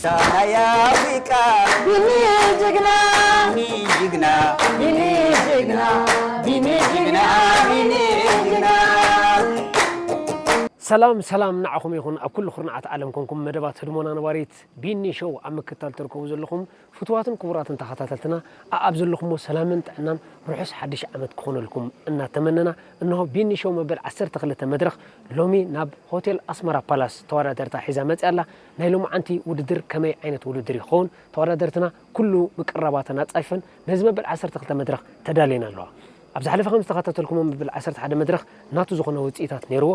ናይ ኣፍሪቃ ቢኒ ጅግና፣ ቢኒ ጅግና፣ ቢኒ ጅግና፣ ቢኒ ጅግና፣ ቢኒ ጅግና። ሰላም ሰላም ንዓኹም ይኹን፣ ኣብ ኩሉ ኩርናዓት ዓለም ኮንኩም መደባት ህድሞና ነባሪት ቢኒ ሾው ኣብ ምክትታል ትርከቡ ዘለኹም ፍቱዋትን ክቡራትን ተኸታተልትና፣ ኣኣብ ዘለኹሞ ሰላምን ጥዕናን ርሑስ ሓድሽ ዓመት ክኾነልኩም እናተመነና፣ እንሆ ቢኒ ሾው መበል ዓሰርተ ክልተ መድረኽ ሎሚ ናብ ሆቴል ኣስመራ ፓላስ ተወዳደርታ ሒዛ መፅያ ኣላ። ናይ ሎማዓንቲ ውድድር ከመይ ዓይነት ውድድር ይኸውን? ተወዳደርትና ኩሉ ምቅርራባተን ኣጻፊፈን ነዚ መበል ዓሰርተ ክልተ መድረኽ ተዳልየን ኣለዋ። ኣብ ዝሓለፈ ከም ዝተኸታተልኩሞ መበል ዓሰርተ ሓደ መድረኽ ናቱ ዝኾነ ውፅኢታት ነይርዎ።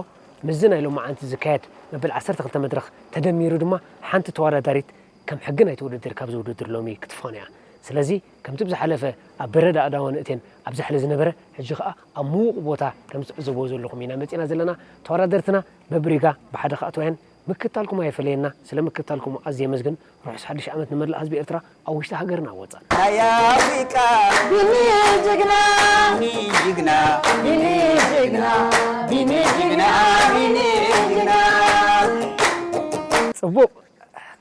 ምስዚ ናይ ሎማዓንቲ ዝካየድ መበል ዓሰርተ ክልተ መድረኽ ተደሚሩ ድማ ሓንቲ ተወዳዳሪት ከም ሕጊ ናይቲ ውድድር ካብዚ ውድድር ሎሚ ክትፋኖ እያ። ስለዚ ከምቲ ብዝሓለፈ ኣብ በረዳ ኣዳዋ ንእቴን ኣብ ዛሕሊ ዝነበረ ሕጂ ኸኣ ኣብ ምዉቕ ቦታ ከም ትዕዘብዎ ዘለኹም ኢና መጺና ዘለና። ተወዳደርትና በብሪጋ ብሓደ ክኣትዋ እየን። ምክታልኩም ኣይፈለየና። ስለ ምክታልኩም ኣዝየ የመስግን። ርሑስ ሓድሽ ዓመት ንመላእ ህዝቢ ኤርትራ ኣብ ውሽጢ ሃገርን ኣብ ወጻእን። ናይ ኣፍሪቃ ቢኒ ጅግና፣ ቢኒ ጅግና፣ ቢኒ ጅግና፣ ቢኒ ጅግና፣ ቢኒ ጅግና። ጽቡቕ።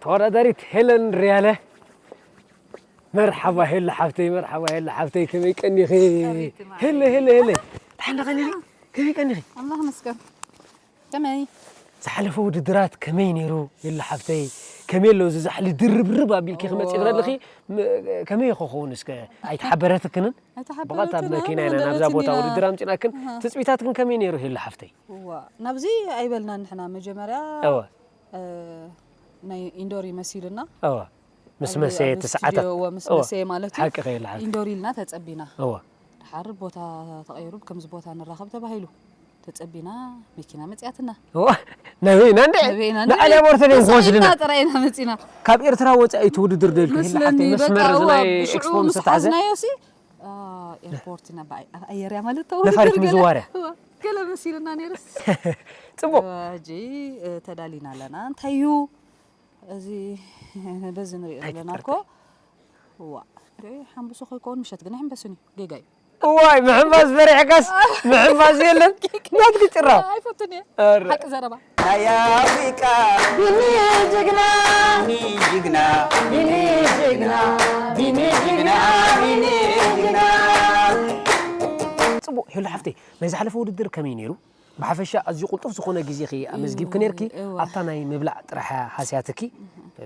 ተወዳዳሪት ሄለን ሪያለ። መርሓባ ሄለ ሓፍተይ፣ መርሓባ ሄለ ሓፍተይ፣ ከመይ ቀኒኺ? ኣቤት ማዕረ። ሄለ፣ ሄለ፣ ሄለ። ደሓን ዲኺ? ከመይ ቀኒኺ? ኣምላኽ ይመስገን። ከመይ? ዝሓለፈ ውድድራት ከመይ ነይሩ? ሄለ ሓፍተይ፣ ከመይ ኣሎ? እዚ ዛሕሊ ድርብርብ ኣቢልኪ ክመጽእ እወ። ክደለኺ፣ ም-፣ ከመይ ክኸውን እስከ? ኣይተሓበረትክንን? ኣይተሓበረትን፣ ብቐጥታ ኣብ መኪና ኢና ኣመለለትን ናብዛ ቦታ ኢና። ውድድር ኣምጺናክን። ኣሃ። ትጽቢታትክን ከመይ ነይሩ ሄለ ሓፍተይ? እዋ፣ ናብዚ ኣይበልናን ንሕና መጀመርያ፣ እወ። እ፣ ናይ ኢንዶር ይመሲልና። እወ። ምስ ኣብዚ መሰየ ኣብ እቲ ሰዓታት። ስቱዲዮ፣ እወ፣ ምስ እወ። መሰየ ማለት እዩ። ሓቂ ከይላ ሓቂ። ኢንዶር ኢልና ተጸቢና። እወ። ድሓር ቦታ ተቐይሩ፣ ከምዚ ቦታ ንራኸብ ተባሂሉ። ተጸቢና፣ መኪና መጺኣትና። እወ። ናበይና እንዴ? ናበይና እንዴ? ንዓልያ ቦርተደን ተሳኢልና ክወስድና። ጥራይ ኢና መጺና። ካብ ኤርትራ ወጻኢ እቲ ውድድር ደልኩ፣ ሄለ መስለኒ፣ ሓፍተይ፣ በቃ፣ መስመር እዚ እወ፣ ናይ ብሽዑ ኤክስፖ ምስ ምስ ተታሕዘ። ሓዝናዮ ሲ፣ ኣ፣ ኤርፖርት ኢና፣ ብኣይ-፣ ኣብ ኣየር እያ ማለት፣ ነፋሪት ውድድር ገለ፣ ምዝዋር እያ። እወ፣ ገለ መሲሉና ነይርስ። ጽቡቕ። እወ፣ ሕጂ፣ እ፣ ተዳሊና ኣለና። እንታይ እዩ? እዚ በዚ ንሪኦ ዘለና እኮ። ኣይትጠርጥሪ። እዋ፣ እንደ ሓምብሶ ከይከውን ምሸት ግን ኣይሕምበስን እዩ። ጌጋ እዩ። እዋይ፣ ምሕምባስ በሪሕካስ፣ ምሕምባስ የለን። ናትኪ ጭራ። ኣይፈቱን እየ። ኧረ። ሓቂ ዘረባ። ናይ ኣፍሪቃ ቢኒ ጅግና፣ ቢኒ ጅግና፣ ቢኒ ጅግና፣ ቢኒ ጅግና፣ ቢኒ ጅግና። ጽቡቕ፣ ሄሉ ሓፍተይ፣ ናይ ዝሓለፈ ውድድር ከመይ ነይሩ? ብሓፈሻ ኣዝዩ ቅልጡፍ ዝኾነ ግዜኺ ኣመዝጊብኪ ነይርኪ። እወ። ኣብታ ናይ ምብላዕ ጥራሕ እያ ሃስያትኪ።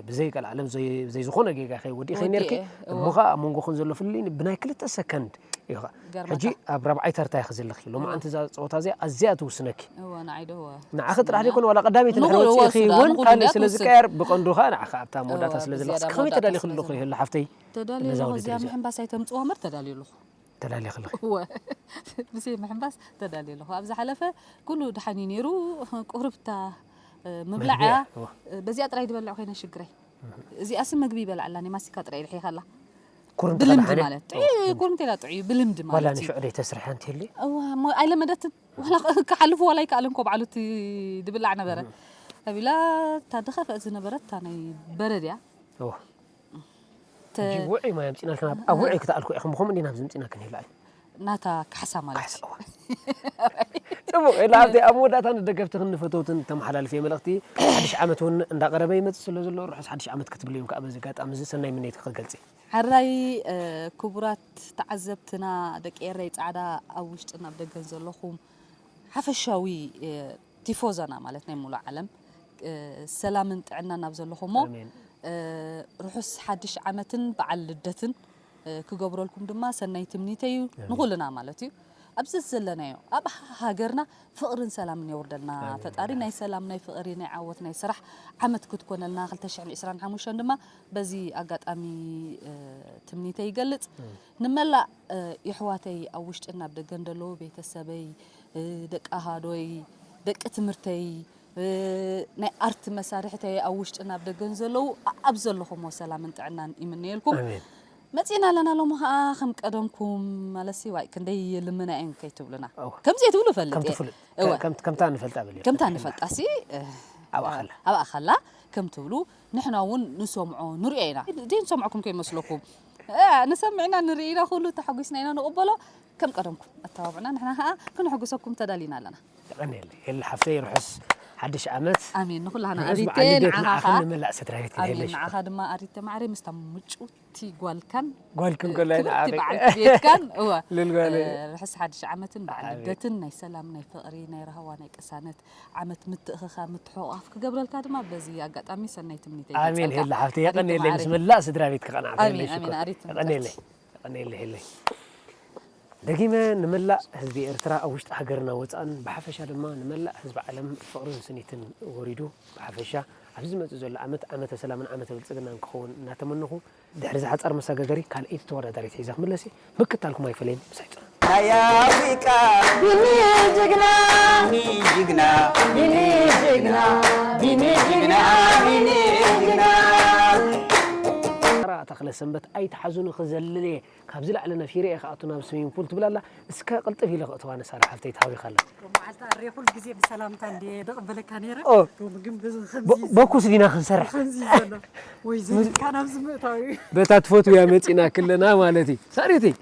ብዘይ ቀልዓለም፣ ዘይ-፣ ብዘይ ዝኾነ ጌጋኺ ወዲእኺ ወዲኤ፣ ነይርኪ። እወ። እሞ ኸኣ ኣብ መንጎኽን ዘሎ ፍልልይ ብናይ ክልተ ሰከንድ እዩ ኸኣ። ገርመካ። ሕጂ ኣብ ራብዓይ ተርታ ኢኺ ዘለኺ። ሎማዓንቲ እወ። እዛ ጸወታ እዚኣ ኣዝያ ትውስነኪ። እወ፣ ንዓይ ዶ፣ እወ። ንዓኺ ጥራሕ ትውስነና። ዘይኮነ፣ ዋላ ቀዳመይቲ ንኹሉ፣ ንሕና እወ፣ ውጽኢኺ ሱዳን፣ እውን ንኹሉ ካልእ እያ ስለ ትውስን። ዝቀየር፣ ብቐንዱ ኸኣ ንዓኺ ኣብታ መወዳእታ እወ፣ ስለ ዘለኺ። ብዝያዳ ከመይ መወዳእታ ተዳሊኺ ስለ ኣለኹ ዘሎ። ሄሉ ሓፍተይ? ተዳልየ ነዛ ኣለኹ፣ ውድድር እዚኣ እዚኣ? ምሕንባስ ኣይተምጽዋ እምበር ተዳልየ ኣለኹ። ተዳሊኺ ኣለኺ። እወ፣ ብዘይ ምሕንባስ ተዳልየ ኣለኹ። ኣብ ዝሓለፈ ኩሉ ደሓን እዩ ነይሩ፣ ቁርብታ፣ እ፣ ምብላዕ መግቢ እያ። እያ። እወ። እ፣ በዚኣ ጥራይ ዝበልዕ ኮይነ ሽግረይ። እዚኣስ ምግቢ ይበልዓላ፣ ናይ ማስቲካ ጥራይ ልሒኻላ። ኩርምቲ ብልምዲ ከደሓነ? ማለት። እወ፣ ጥዑይ፣ ልምዲ። ኩርምቲ ኢላ ጥዑይ፣ ብልምዲ ዋላ ማለት እዩ። ንሽዑ ደይ ተስርሐ እንተልዩ? እወ፣ እሞ ኣይለመደትን። ዋላ ክሓልፉ ዋላ ኣይከኣልን እኮ ባዕሉ እቲ ድብላዕ ነበረ። እም። ኣቢላ እታ ድኸፈት ዝነበረት እታ ናይ በረድ እያ። እወ። ተ-፣ ሕጂ ውዑይ ማይ ኣምጺእናልክን ኣብ፣ ኣብ ውዑይ ክትኣልኩ ኢኹም፣ ብኸምኡ እንዲና ኣብዚ ምጺእናልክን ይላል። ናታ ካሕሳ ማለት ካሕሳ፣ እዩ። እወ። ጽቡቕ፣ ኢላ ኣብቲ ኣብ መወዳእታ ንደገፍትኽን ንፈተውትን ተመሓላልፍዮ መልእኽቲ፣ ሓድሽ ዓመት እውን እንዳቐረበ ይመጽእ ስለ ዘሎ፣ ርሑስ ሓድሽ ዓመት ክትብልዮም ከኣ በዚ ኣጋጣሚ እዚ ሰናይ ምንየትኪ ክትገልጺ። ሕራይ፣ እ፣ ክቡራት ተዓዘብትና፣ ደቂ ኤረይ ጻዕዳ ኣብ ውሽጥን ኣብ ደገን ዘለኹም፣ ሓፈሻዊ፣ እ፣ ቲፎዞና ማለት ናይ ሙሉእ ዓለም፣ እ፣ ሰላምን ጥዕናን ኣብ ዘለኹሞ፣ ኣሜን። እ፣ ርሑስ ሓድሽ ዓመትን በዓል ልደትን፣ እ፣ ክገብረልኩም ድማ ሰናይ ትምኒተይ እዩ፣ ኣሜን። ንኹልና ማለት እዩ። ኣብዚ ዘለናዮ፣ ኣብ ሃገርና ፍቕርን ሰላምን የውርደልና ኣሜን። ፈጣሪ። ናይ ሰላም፣ ናይ ፍቕሪ፣ ናይ ዓወት፣ ናይ ስራሕ ዓመት ክትኮነልና ክልተ ሽሕን ዕስራን ሓሙሽተን ድማ በዚ ኣጋጣሚ፣ እ፣ ትምኒተይ ይገልጽ። እም። ንመላእ፣ እ፣ የሕዋተይ ኣብ ውሽጥን ኣብ ደገን ዘለዉ ቤተሰበይ፣ እ፣ ደቂ ኣሃዶይ፣ ደቂ ትምህርተይ፣ እ፣ ናይ ኣርት መሳርሕተይ ኣብ ውሽጥን ኣብ ደገን ዘለዉ ኣ-፣ ኣብ ዘለኹሞ ሰላምን ጥዕናን ይምነየልኩም። ኣሜን። መጺእና ኣለና ሎሚ ኸኣ ከም ቀደምኩም ማለትሲ ዋይ ክንደይ ልምና እዮም ከይትብሉና። እወ። ከምዚ እየ ትብሉ እፈልጥ ከም እየ። ትፍልጥ፣ እወ። ከም፣ ከምታ ንፈልጣ በልዮ። ከምታ ንፈልጣ ሲ፣ እ፣ ኣብኣ ኸላ። ኣብኣ ኸላ ከም ትብሉ ንሕና እውን ንሰምዖ ንሪኦ ኢና። ደይ ንሰምዐኩም ከይመስለኩም። እ፣ ንሰምዕ ኢና ንርኢ ኢና፣ ኩሉ ተሓጒስና ኢና ንቕበሎ። ከም ቀደምኩም ኣተባብዑና፣ ንሕና ኸኣ ክነሕጉሰኩም ተዳሊና ኣለና። የቐንየለይ። ሄሉ ሓፍተይ ርሑስ ሓድሽ ዓመት። ኣሜን። ንኹላህና ርሑስ ኣሪቴ በዓል ልደት ንዓኻ ንዓኻ ኸኣ ንመላእ ስድራ ቤት ኣሜን። ይደለሽ። ንዓኻ ድማ ኣሪቴ ማዕረ ምስታ ምጩቲ ጓልካን ጓልክን እ፣ ኮላይ ክብርቲ ንዓኺ። በዓልቲ ቤትካን እወ ልል ጓለይ። እ፣ ርሑስ ሓድሽ ዓመትን በዓል ኣሜን። ልደትን ናይ ሰላም ናይ ፍቕሪ ናይ ራህዋ ናይ ቅሳነት ዓመት ምትእኽኻ ምትሕቑቓፍ ክገብረልካ ድማ በዚ ኣጋጣሚ ሰናይ ትምኒተይ ኣሜን ይገልጸልካ። ሄላ ሓፍተይ፣ የቐንየለይ። ኣሪቴ ምስ ማዕረ። መላእ ስድራ ቤትካ ቀናዕ ኣሜን፣ ሄለይ ሽኮር። ኣሜን፣ ኣሪቴ የቐንየለይ። የቐንየለይ ሄለይ። ደጊመ ንመላእ ህዝቢ ኤርትራ ኣብ ውሽጢ ሃገርና ወጻእን ብሓፈሻ ድማ ንመላእ ህዝቢ ዓለም ፍቕርን ስኒትን ወሪዱ ብሓፈሻ ኣብዚ ዝመጽእ ዘሎ ዓመት ዓመተ ሰላምን ዓመተ ብልጽግናን ክኸውን እናተመነኹ ድሕሪ ዝሓጻር መሰጋገሪ ካልኣይቲ ተወዳዳሪት ሒዘ ክምለስ እየ። ምክታልኩም ኣይፈለየን። ምሳይ ጽኑ። ናይ ኣፍሪቃ ቢኒ ጅግና፣ ቢኒ ጅግና፣ ቢኒ ጅግና፣ ቢኒ ጅግና፣ ቢኒ ጅግና። ሳራ ተኽለ ሰንበት ኣይትሓዙኒ ክዘልል እየ። ካብዚ ላዕሊ ነፊረ እየ ክኣቱ ናብ ስዊሚንግ ፑል ትብል ኣላ። እስከ ቅልጥፍ ኢለ ክእትዋ ንሳራ ሓፍተይ ተሃዊኻ ኣላ። መዓልቲ ኣሬ ኩሉ ግዜ ብሰላምታ እንድየ ደቕበለካ ነይረ። ኦ። ሎሚ ግን በዚ ቦ- ከምዚ ቦኩስ ዲና ክንሰርሕ። ከምዚ ዘሎ ወይ ዝልካ ናብዚ ምእታዊ እዩ። በታ ትፈትውያ መጺና ክለና ማለት እዩ። ሳሪተይ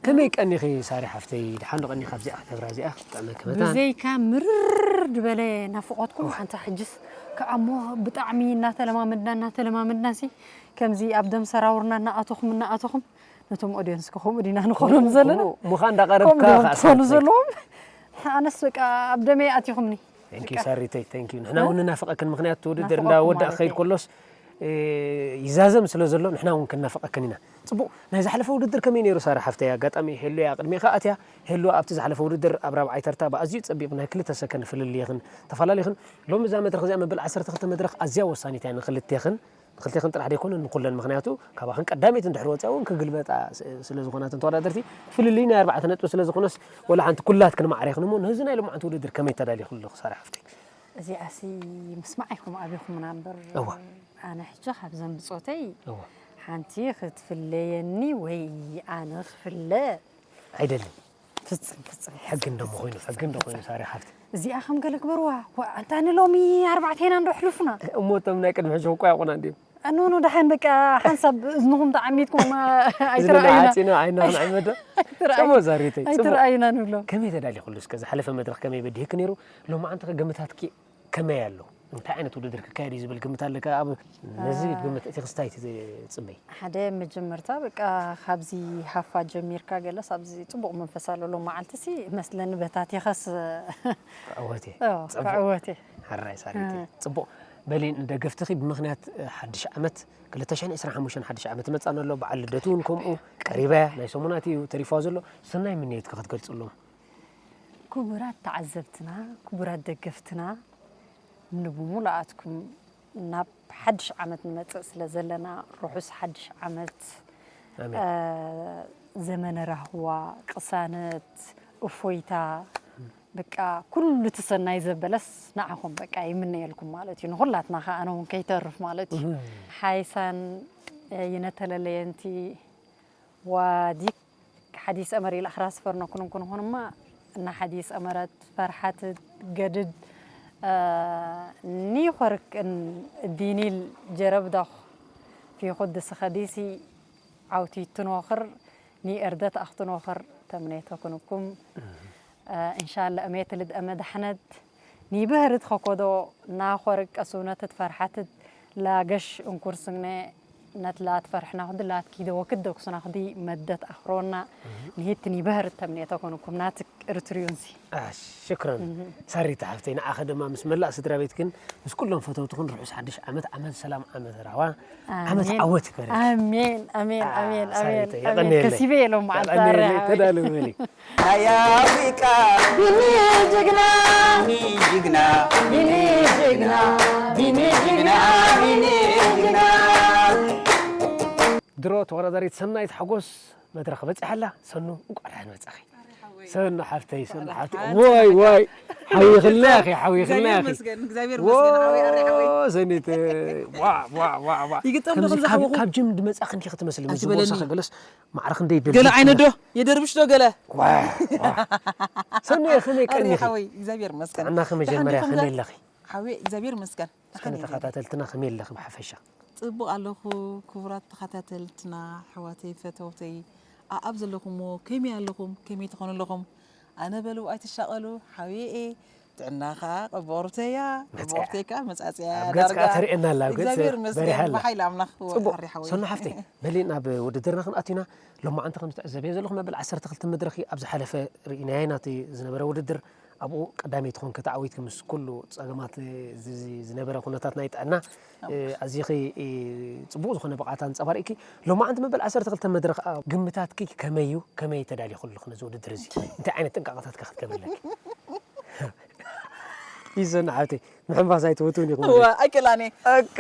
ከመይ ቀኒኺ ሳሪ ሓፍተይ? ድሓን ዶ ቀኒኻ ኣብዚኣ ከተብራ እዚኣ ክትጥዕመኪ መታን? ብዘይካ ምርር ዝበለ ናፍቆትኩም ሓንታ ሕጅስ ከኣሞ ብጣዕሚ እናተለማመድና እናተለማመድና ሲ ከምዚ ኣብ ደም ሰራውርና እናኣተኹም እናኣተኹም ነቶም ኦድየንስ ከምኡ ዲና ንኾኖም ዘለና ከምኡ ምዃን እንዳቐረብካ ከምኡ ዲና ከኣ ትኾኑ ሳሪተይ። ዘለዎም ኣነስ በቃ ኣብ ደመይ ኣቲኹምኒ Thank you ሳሪተይ፣ thank you። ንሕና እውን ንናፍቐክን፣ ምኽንያቱ እቲ ውድድር ናፍቐኩም እንዳወዳእ ማለት ክኸይድ እዩ። ከሎስ እ፣ ይዛዘም ስለ ዘሎ ንሕና እውን ክንናፍቐክን ኢና። ጽቡቕ፣ ናይ ዝሓለፈ ውድድር ከመይ ነይሩ ሳራ ሓፍተይ? ኣጋጣሚ ሄሉያ ቅድሜኻ ኣትያ። ሄሉያ ኣብቲ ዝሓለፈ ውድድር ኣብ ራብዓይ ተርታ ብኣዝዩ ጸቢብ ናይ ክልተ ሰከንድ ፍልልይ ኢኽን ተፈላለይኽን። ሎሚ እዛ መድረኽ እዚኣ መበል ዓሰርተ ክልተ መድረኽ ኣዝያ ወሳኒት እያ ንክልቴኽን፣ ንክልቴኽን ጥራሕ ደይኮነ ንኹለን። ምኽንያቱ ካባኽን ቀዳመይቲ እንድሕር ወጽያ እውን ክግልበጣ ስ-፣ ስለ ዝኾና እተን ተወዳደርቲ ፍልልይ ናይ ኣርባዕተ ነጥቢ ስለ ዝኾነስ ወላ ሓንቲ ኩላትክን ማዕረ ኢኽን። እሞ ነዚ ናይ ሎማዓንቲ ውድድር ከመይ ተዳሊኽሉ ኣለኹ ሳራ ሓፍተይ? እዚኣሲ ምስማዕ ኢኹም ኣቢኹምና እምበር እወ። ኣነ ሕጂ ካብዘን ብጾተይ እወ። ሓንቲ ክትፍለየኒ ወይ ኣነ ክፍለ ኣይደልን። ፍጽም ፍጽም ሕጊ እንደሞ ኮይኑ፣ ሕጊ እንዶ ኮይኑ ሳሪ ሓፍቲ። እዚኣ ከም ገለ ግበርዋ። ዋ፣ ኣንታ ንሎሚ ኣርባዕቴና እንዶ ኣሕልፉና። እሞ እቶም ናይ ቅድሚ ሕጂ እኮ ያውቁና እንዲዮም። እኖኖ ደሓን በቃ ሓንሳብ እዝንኹም ተዓሚትኩም እዝንና ኣይትረኣዩና። ዓፂና ዓይና ክንዕመዶ። ኣይትረኣዩ- ጽቡቕ ዛሪተይ፣ ጽቡቕ። ኣይትረኣዩና ንብሎ። ከመይ ተዳሊኹሉ እስከ ዝሓለፈ መድረኽ ከመይ በዲህክን ነይሩ? ሎማዓንቲ ከ ገምታትኪ ከመይ ኣሎ? እንታይ ዓይነት ውድድር ክካየድ እዩ ዝብል ግምት ኣለካ? ኣብ ነዚ ግምት እቲ ክስታይ ትጽበይ? ሓደ መጀመርታ በቃ ካብዚ ሃፋ ጀሚርካ ገለስ ኣብዚ ጽቡቕ መንፈስ ኣሎ። ሎማዓልቲ ሲ መስለኒ በታቲኻስ ክዕወት እየ። ኦ፣ ጽቡቕ። ክዕወት እየ። ሕራይ ሳሪቲ እ። ጽቡቕ። በሊ ንደገፍትኺ ብምኽንያት ሓድሽ ዓመት ክልተ ሽሕን ዕስራን ሓሙሽተን ሓድሽ ዓመት መጻና ኣሎ። በዓል ልደቱ እውን ከምኡ ቀሪባ እያ። ናይ ሰሙናት እዩ ተሪፋ ዘሎ። ሰናይ ምንየትኪ ክትገልጽሎም? ክቡራት ተዓዘብትና፣ ክቡራት ደገፍትና፣ ንብሙሉኣትኩም ናብ ሓድሽ ዓመት ንመጽእ ስለ ዘለና ርሑስ ሓድሽ ዓመት። ኣሜን። እ፣ ዘመነ ራህዋ፣ ቅሳነት፣ እፎይታ፣ በቃ ኩሉ እቲ ሰናይ ዘበለስ ንዓኹም በቃ ይምነየልኩም ማለት እዩ። ንኹላትና ከኣ ኣነ እውን ከይተርፍ ማለት እዩ። ሓይሳን ይነተለለየንቲ ዋዲ ሓዲስ ኣመር ኢላ ክራስ ፈርኖ ኩንኩን ሆንማ እና ሓዲስ ኣመረት ፈርሓት ገድድ እ፣ ኒኾርክ እን ዲኒል ጀረብዳኽ ፊኹድ ስኸዲሲ ዓውቲ ትኖኽር ኒኤርደት ኣኽትኖኽር ተምኔተ ኩንኩም። እ፣ እንሻላ እሜት ልድ ኣመ ዳሕነት ኒብህርት ኸኮዶ ናኾርቅ ቀሱነትት ፈርሓትት ላገሽ እንኩርስግነ ነት ላት ፈርሕና ኹዲ ላት ኪደ ወክደ ኩስና ኹዲ መደት ኣኽሮና ንሂት ኒብህርት ተምኔተ ኮንኩም ናትክ እርትርዩንሲ። ኣሽ፣ ሽክረን ሳሪታ ሓፍተይ፣ ንዓኸ ድማ ምስ መላእ ስድራ ቤትክን ምስ ኩሎም ፈተውትኽን ርሑስ ሓድሽ ዓመት፣ ዓመት ሰላም፣ ዓመት ራህዋ፣ ዓመት ኣሜን። ዓወት ይግበረልኪ። ኣሜን ኣሜን አ፣ ኣሜን ሳሪተይ፣ ኣሜን ኣሜን። የቐንየለይ። ከሲበ የሎም መዓልቲ የቐንየለይ፣ ኣረ ተዳለዊ በሊ። ናይ ኣፍሪቃ ቢኒ ጅግና፣ ቢኒ ጅግና፣ ቢኒ ጅግና፣ ቢኒ ጅግና፣ ቢኒ ጅግና። ድሮ ተወዳዳሪት ሰናይት ሓጎስ መድረኽ በጺሓ ኣላ። ሰኑ፣ እንቋዕ ደሓን መጻኺ። ሰኑ ሓፍተይ፣ ሰኑ ሓፍተይ። ወይ፣ ወይ። ሓዊኽልና ኢኺ፣ ሓዊኽልና ኢኺ። ይመስገን፣ እግዚኣብሔር ይመስገን፣ ሓወይ፣ ኣረ ሓወይ። ዎ፣ ሰኒት፣ ዋ፣ ዋ፣ ዋ፣ ዋ። ይግጠም ዶ ከምዚ ከምዚ ካብ፣ ሓወኹ? ካብ ጅም ድመጻ ክንዲ ክትመስሊ፣ ምስ ኣይትበለኒ። ቦርሳኺ ገለስ ማዕረ ክንደይ ደልዩ ገለ ዓይነት ዶ? ትመስሊ። የደርብሽ ዶ ገለ? ዋ፣ ዋ። ሰኑ፣ ከመይ ኣረ ቀኒኺ? ሓወይ፣ እግዚኣብሔር ይመስገን። ጥዕናኺ መጀመርያ ደሓን ከመይ ዲኹም? ኣለኺ? ሓወይ፣ እግዚኣብሔር ይመስገን። እስከ ንተኸታተልትና ከመይ ኣለኺ ብሓፈሻ? ጽቡቕ ኣለኹ። ክቡራት ተኸታተልትና፣ ኣሕዋተይ፣ ፈተውተይ፣ ኣኣብ ዘለኹምዎ ከመይ ኣለኹም? ከመይ ትኾኑ ኣለኹም? ኣነ በሉ ኣይትሻቐሉ፣ ሓውየ እየ። ጥዕናኻ ቀቦርተያ መጽያ። ቀቦርተይካ መጻጽያ ኣብ ገጽ ከኣ ተርእየና ኣላ፣ ኣብ ገጽ እግዚኣብሔር ይመስገን በሪሃ ኣላ። ብሓይሊ ኣምላኽ ጽቡቕ ሓሪ ሓወይ ሶና ሓፍተይ፣ በሊ ናብ ውድድርና ክንኣቱና። ሎማዓንቲ ከም ትዕዘብዮ ዘለኹ መበል ዓሰርተ ክልተ መድረኽ ኣብ ዝሓለፈ ርኢናዮ ናቲ ዝነበረ ውድድር። ኣብኡ ቀዳመይቲ ኮንኪ ተዓዊትኪ ምስ ኩሉ ጸገማት እዚ ዝነበረ ኩነታት ናይ ጥዕና ኣዚኺ ጽቡቕ ዝኾነ ብቕዓት ኣንጸባሪቕኪ። ሎማዓንቲ መበል ዓሰርተ ክልተ መድረኽ ኣብ ግምታትኪ ከመይ እዩ? ከመይ ተዳሊኹ ኣለኹ ነዚ ውድድር እዚ? እንታይ ዓይነት ጥንቃቐታት ከ ክትገብሪ ኣለኪ? ይዘና ሓብተይ ምሕንባስ ኣይትፈትውን ኢኹም። እዋ ኣይክእላን እየ እቃ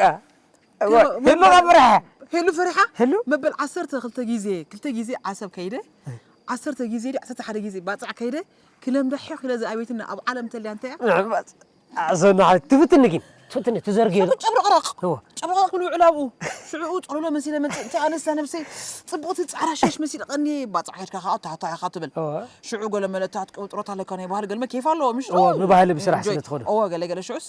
እዋ ህሉ ኣብርሐ ሄሉ ፈሪሓ ሄሉ? መበል ዓሰርተ ክልተ ግዜ ክልተ ግዜ ዓሰብ ከይደ ዓሰርተ ግዜ ድዩ ዓሰርተ ሓደ ግዜ ባፅዕ ከይደ ክለምዳ ሒኽ ኢለ ዝኣቤትና ኣብ ዓለም ተልያ እንታይ እያ ምሕንባስ ኣዘና ሓብተይ ትፍትኒ ግን ትፍትኒ ትዘርግዮ ዶ? ጨብረቕረቕ እዋ ጨብረቕረቕ ክልውዕል ኣብኡ ሽዕኡ ፀሎሎ መሲለ መፅእ እንታይ ኣነስታ ነብሰይ ፅብቕቲ ፃዕዳ ሸሽ መሲለ ቀኒ ባፅዕ ከድካ ከዓ ታታ ኢኻ ትብል እዋ ሽዑ ገለ መለታት ቀውጥሮት ኣለካ ናይ ባህል ገልመ ኬፍ ኣለዎ ምሽ እዋ ብባህሊ ብስራሕ ስለ ትኸዶ እዋ ገለ ገለ ሽዑስ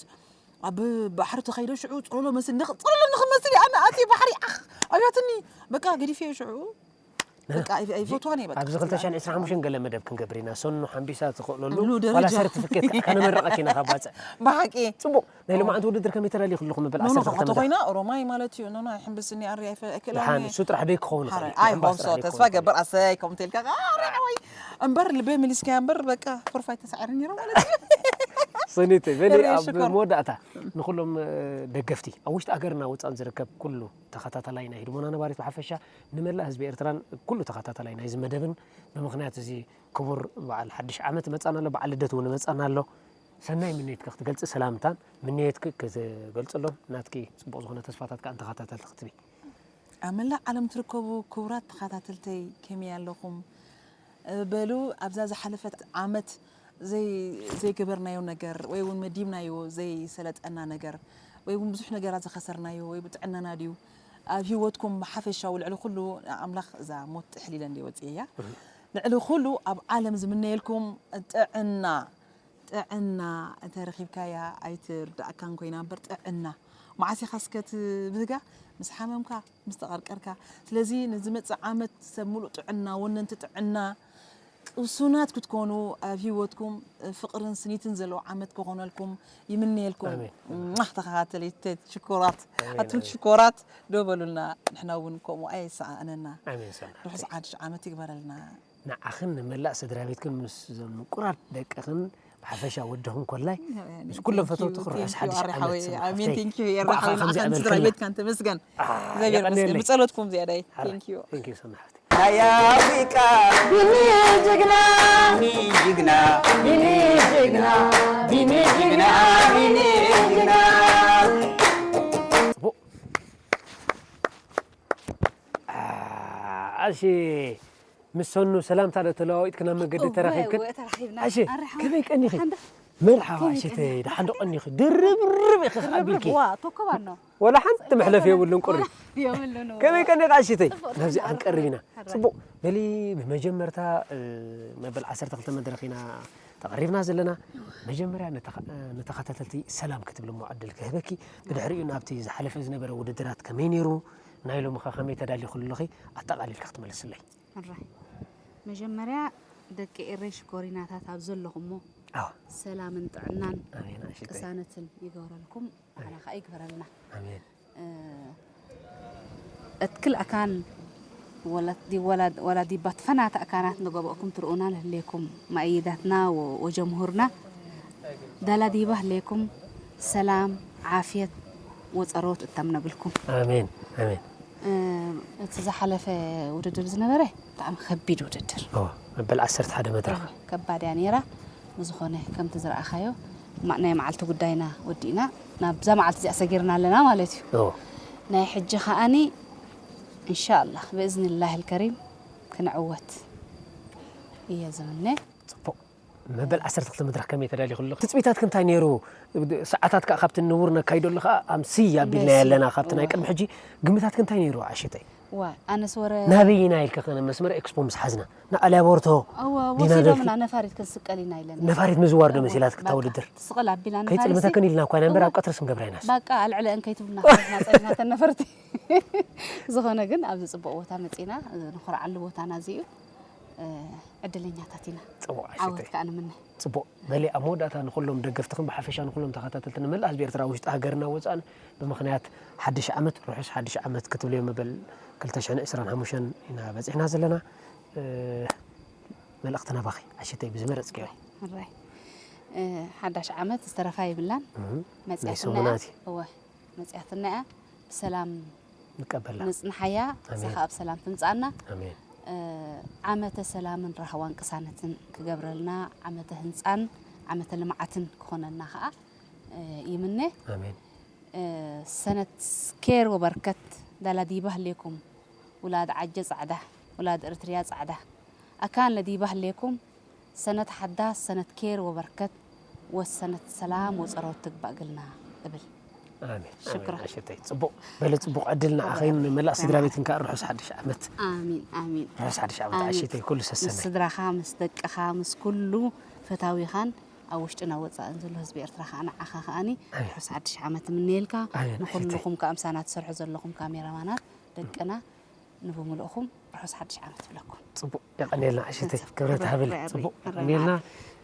ኣብ ባሕሪ ተኸይደ ሽዑ ፅሎሎ መስል ንኽ- ፅሎሎ ንኽመስል እየ ኣነ ኣትየ ባሕሪ ዓኽ ኣብያትኒ በቃ ገዲፈዮ ሽዑ በቃ ኣይ- ኣይፈትዋን እየ በቃ ኣብዚ ክልተ ሽሕን ዕስራን ሓሙሽተን ገለ መደብ ክንገብር ኢና። ሰኑ ሓምቢሳ ትኽእለሉ ሉ ደረጃ። ዋላ ሰርቲፊኬት ከዓ ከነመርቐኪ ኢና ካብ ባፅዕ ብሓቂ ፅቡቕ ናይ ሎማዓንቲ ውድድር ከመይ ተዳሊኹ ኣለኹ መበል ኖኖ ዓሰርተ ክልተ ክልተ ኮይና ኦሮማይ ማለት እዩ ኖኖ ኣይሕምብስኒ ኣሪ ኣይፈ- ኣይክእላኒ ደሓን እሱ ጥራሕ ደይ ክኸውን ይኽእል እዩ። ኣይ ምሕንባስ ሆንሶ ጥራሕ ደይ ተስፋ ክኸውን ገብር ኣሰይ ከምኡ ተልካ ቃርዕ ወይ እምበር ልበይ መሊስካያ እምበር በቃ ፎርፋይ ተሳዒሩ ነይሩ ማለት እዩ ሰኒተይ በሊ የርኢ ኣብ ሽኮር። መወዳእታ ንኩሎም እ፣ ደገፍቲ ኣብ ውሽጢ ኣገርና ወፃን ዝርከብ ኩሉ ተኸታተላይ ናይ ህድሞና ነባሪት ብሓፈሻ ንመላእ ህዝቢ ኤርትራን ኩሉ ተኸታተላይ ናይዚ መደብን ብምኽንያት እዚ ክቡር በዓል ሓድሽ ዓመት መፃና ኣሎ በዓል ልደት እውን መፃና ኣሎ ሰናይ ምንየትካ ክትገልፂ ሰላምታን ምንየትክ ክትገልፅሎም ናትኪ ፅቡቕ ዝኾነ ተስፋታት ከዓ ንተኸታተልቲ ክትቢ ኣብ መላእ ዓለም ትርከቡ ክቡራት ተኸታተልተይ ከመይ ኣለኹም በሉ ኣብዛ ዝሓለፈት ዓመት ዘይ- ዘይገበርናዮ ነገር ወይ እውን መዲብናዮ ዘይሰለጠና ነገር ወይ እውን ብዙሕ ነገራት ዝኸሰርናዮ ወይ ብጥዕናና ድዩ ኣብ ህይወትኩም ብሓፈሻዊ ልዕሊ ኩሉ ኣምላኽ እዛ ሞት ጥሕሊለ እንደ ወፅእያ ልዕሊ ኩሉ ኣብ ዓለም ዝምነየልኩም ጥዕና ጥዕና እንተረኺብካያ ኣይትርዳእካን ኮይና እምበር ጥዕና መዓስ ኢኻ እስከ ትብህጋ ምስ ሓመምካ ምስ ተቐርቀርካ ስለዚ ንዝመፅእ ዓመት ሰብ ሙሉእ ጥዕና ወነንቲ ጥዕና ቅሱናት ክትኮኑ ኣብ ህይወትኩም ፍቕርን ስኒትን ዘለዎ ዓመት ክኾነልኩም ይምነየልኩም ኣሜን። ማህ ተኸታተለይተ ሽኮራት ኣሜን፣ ኣቱም ኣሜን። ሽኮራት ዶ በሉልና ንሕና እውን ከምኡ ኣይሰኣነና ኣሜን ሰምሓ ርሑስ ሓድሽ ዓመት ይግበረልና ንዓኽን ንመላእ ስድራ ቤትክን ምስ ዞም ምቁራት ደቅኽን ብሓፈሻ ወድኽን ኮላይ ምስ Thank ኩሎም you, ፈተውትኽ thank ርሑስ you, ሓድሽ ኣረ ዓመት ሓወይ። ሰምሓ ኣሜን፣ ሓፍተይ። thank you፣ የረ እንኳዕ ሓወይ፣ ከምዚ ንዓኻን ኣመልክልና። ስድራ ቤትካን ተመስገን። ኣህ፣ እግዚኣብሔር ይቐንየለይ። ይመስገን። ብጸሎትኩም ዝያዳይ። Thank you። Thank you፣ ሰምሓ ሓፍተይ። ናይ ኣፍሪቃ ቢኒ ጅግና፣ ቢኒ ጅግና፣ ቢኒ ጅግና፣ ቢኒ ጅግና፣ ቢኒ ጅግና። ጽቡቕ። ኣሽ ምስ ሰኑ ሰላምታ ዶ ተለዋዊጥክ ናብ መገዲ እወ፣ ተራኺብክን? እወ፣ ተራኺብና። ኣሽ ኣረ፣ ሓወይ። ከመይ ቀኒኺ? ሓንዳ። መርሓባ ከመይ ኣሽተይ፣ ቀኒኺ? ደሓን ዶ ቀኒኺ? ድርብርብ ኢኺ ኣቢልኪ። ዋ፣ ተኮባ ኣሎ። ወላ ሓንቲ መሕለፊ የብሉን ቁሪ። የብሉን፣ እወ። ከመይ ቀኒኺ ኣሽተይ? ጽቡቕ፣ ናብዚ ደሓን ክንቀርብ ኢና። ሓራ። ጽቡቕ። በሊ ብመጀመርታ፣ እ፣ መበል ዓሰርተ ክልተ መድረኽ ኢና ተቐሪብና ዘለና። መጀመርያ ንተኸ-፣ ንተኸታተልቲ ሰላም ክትብሊ እሞ ዕድል ክህበኪ። ብድሕሪኡ ናብቲ ዝሓለፈ ዝነበረ ውድድራት ከመይ ነይሩ? ናይ ሎምኸ ከመይ ተዳሊኹ ኣለኺ? ኣጠቓሊልካ ክትመልስለይ። ሕራይ። መጀመርያ ደቂ ኤረይ ሽኮሪናታት ኣብ ዘለኹሞ ኣዎ። ሰላምን ጥዕናን ኣሜን፣ ኣሽተይ። ቅሳነትን ይግበረልኩም። ኣሜን። ኣና ኸኣ ይግበረልና። ኣሜን። እ፣ እትክል ኣካን ወላ-፣ ዲ-፣ ወላ-፣ ወላ ዲባ ትፈናተ ኣካናት ንገበእኩም ትርኡና ንህሌኩም ማእይዳትና ወ-፣ ወጀምሁርና ዳላ ዲባ ህሌኩም ሰላም ዓፍየት ወጸሮት እታም ነብልኩም። ኣሜን፣ ኣሜን። እ፣ እቲ ዝሓለፈ ውድድር ዝነበረ ብጣዕሚ ከቢድ ውድድር። ኦ፣ መበል ዓሰርተ ሓደ መድረኽ። ከባድ እያ ነይራ። ብዝኾነ ከምቲ ዝረኣኻዮ ማ-፣ ናይ መዓልቲ ጉዳይና ወዲእና ናብዛ መዓልቲ እዚኣ ሰጊርና ኣለና ማለት እዩ። ኦ። ናይ ሕጂ ከኣኒ እንሻላህ ብእዝንላህ ልከሪም ክንዕወት እየ ዝምነ። ጽቡቕ። መበል ዓሰርተ ክልተ መድረኽ ከመይ ተዳሊኹ ኣለኹ? ትጽቢታትክ እንታይ ነይሩ? ሰዓታት ከኣ ካብቲ ንቡር ነካይዶ ኣለኻ ኣምስይ ኣቢልናዮ ኣለና። ካብቲ ናይ ቅድሚ ሕጂ ግምታትክ እንታይ ነይሩ ኣሽተይ? ዋ፣ ኣነስ ወረ ናበይና ኢልካ ከነ መስመር ኤክስፖ ምስ ሓዝና ንኣልያቦርቶ ኣዋ፣ ዲና ወሲዶምና ደልፊ- ነፋሪት ክንስቀል ኢና ኢለና። ነፋሪት ምዝዋር ዶ በቃ፣ መሲላት ክታ በቃ። ውድድር? ትስቐል ኣቢላ ነፋሪት ከይጽልምተክን ኢልና እኳ ኢና እምበር እዋ። ኣብ ቀትርስ ክንገብራ ኢናስ። በቃ፣ ኣልዕለ እንከይትብልና ጸኒሕና ጸኒሕናተን ነፈርቲ። ዝኾነ ግን ኣብዚ ጽቡቕ ቦታ መጺና፣ ንኾርዓሉ ቦታና እዚ እዩ። እ፣ ዕድለኛታት ኢና። ጽቡቕ፣ ዓወት ኣሽተይ። ከኣ ንምነ። ጽቡቕ። በሊ ኣብ መወዳእታ ንኹሎም ደገፍትኽን ብሓፈሻ ንኹሎም ተኸታተልቲ ንመላእ ህዝቢ ኤርትራ ውሽጢ ሃገርና ወጻእን ብምኽንያት ሓድሽ ዓመት ርሑስ ሓድሽ ዓመት ክትብልዮ መበል ክልተ ሽሕን ዕስራን ሓሙሽተን ኢና በጺሕና ዘለና። እ፣ መልእኽቲ ናባኺ ኣሽተይ ብዝመረጽክዮ። ሕራይ። እ፣ ሓዳሽ ዓመት ዝተረፋ የብላን። እህ፣ ናይ መጽያትና እያ። ሰሙናት እዩ። እወ፣ መጽያትና እያ። ብሰላም ንቀበላ። ንጽንሓያ፣ ኣሜን። እዛ ኸኣ ብሰላም ትምጻና። ኣሜን። እ፣ ዓመተ ሰላምን ራህዋን ቅሳነትን ክገብረልና፣ ዓመተ ህንጻን ዓመተ ልምዓትን ክኾነልና ኸኣ፣ እ፣ ይምነ። ኣሜን። እ፣ ሰነት ኬር ወበርከት ዳላዲባ ህሌኩም፣ ውላድ ዓጀ ጻዕዳ፣ ውላድ እርትርያ ጻዕዳ፣ ኣካን ለዲባ ህሌኩም፣ ሰነት ሓዳስ፣ ሰነት ኬር ወበርከት፣ ወሰነት ሰላም ወጸሮት ትግባእ ግልና እብል። ኣሜን። ሽክራ። ኣሜን። ኣሸተይ፣ ጽቡቕ በለ፣ ጽቡቕ ዕድል ንዓኺን ንመላእ ስድራ ቤትን ከኣ ርሑስ ሓድሽ ዓመት። ኣሚን፣ ኣሚን። ርሑስ ሓድሽ ዓመት ኣሚን። ኣሸተይ፣ ኩሉ ሰሰነ። ምስ ስድራኻ፣ ምስ ደቅኻ፣ ምስ ኩሉ ፈታዊኻን ኣብ ውሽጥን ኣብ ወጻእን ዘሎ ህዝቢ ኤርትራ ከኣ ንዓኻ ከኣኒ ኣሜን። ርሑስ ሓድሽ ዓመት እምነየልካ። ኣሜን። ኣሸተይ። ንኹልኹም ከኣ ምሳና ትሰርሑ ዘለኹም ካሜራማናት ደቅና ንብምልእኹም ርሑስ ሓድሽ ዓመት እብለኩም። ጽቡቕ፣ የቐንየልና ኣሸተይ፣ ገንዘብ ክብረት ክብረት ሃብል። ክብረት ጽቡቕ፣ ክብረት የቐንየልና።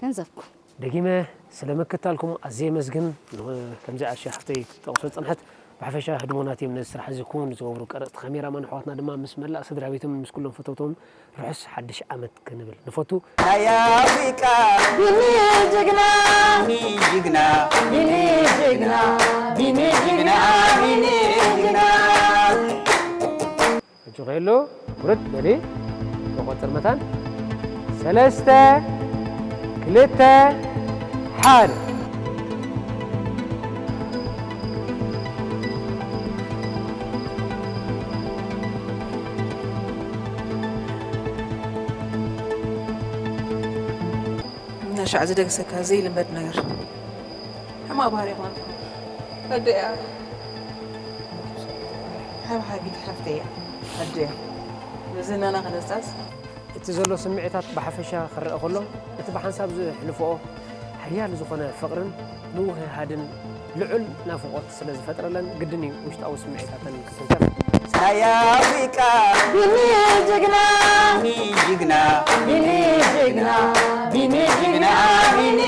ገንዘብኩም። ደጊመ ስለ ምክታልኩም ኣዝየ የመስግን። ከምዚ ኣሸ ሓፍተይ ጠቕሶ ጽንሐት፣ ብሓፈሻ ህድሞናት እዮም ነዚ ስራሕ እዚ ክውን ዝገብሩ ቀረጽቲ ካሜራማን ኣሕዋትና ድማ ምስ መላእ ስድራ ቤቶም ምስ ኩሎም ፈተውቶም ርሑስ ሓድሽ ዓመት ክንብል ንፈቱ። ናይ ኣፍሪቃ ቢኒ ጅግና፣ ቢኒ ጅግና፣ ቢኒ ጅግና፣ ቢኒ ጅግና፣ ቢኒ ጅግና። ሕጂ ከየሎ ውርድ በሊ። ተቆጽር መታን። ሰለስተ፣ ክልተ፣ ሓደ። እናሻዕ ዝደግሰካ ዘይልመድ ነገር። ሕማቕ ባህሪ ይኾን። ኣደያ። ሓብሓቢት ሓፍተይ እያ። ኣደያ። ንዝናና ከነጻጽ። እቲ ዘሎ ስምዒታት ብሓፈሻ ክረኣ ከሎ፣ እቲ ብሓንሳብ ዘሕልፍኦ ሓያል ዝኾነ ፍቕርን ምውህሃድን ልዑል ናፍቖት ስለ ዝፈጥረለን፣ ግድን እዩ ውሽጣዊ ስምዒታተን ክስንከፍ። ናይ ኣፍሪቃ ቢኒ ጅግና፣ ቢኒ ጅግና፣ ቢኒ ጅግና፣ ቢኒ ጅግና፣ ቢኒ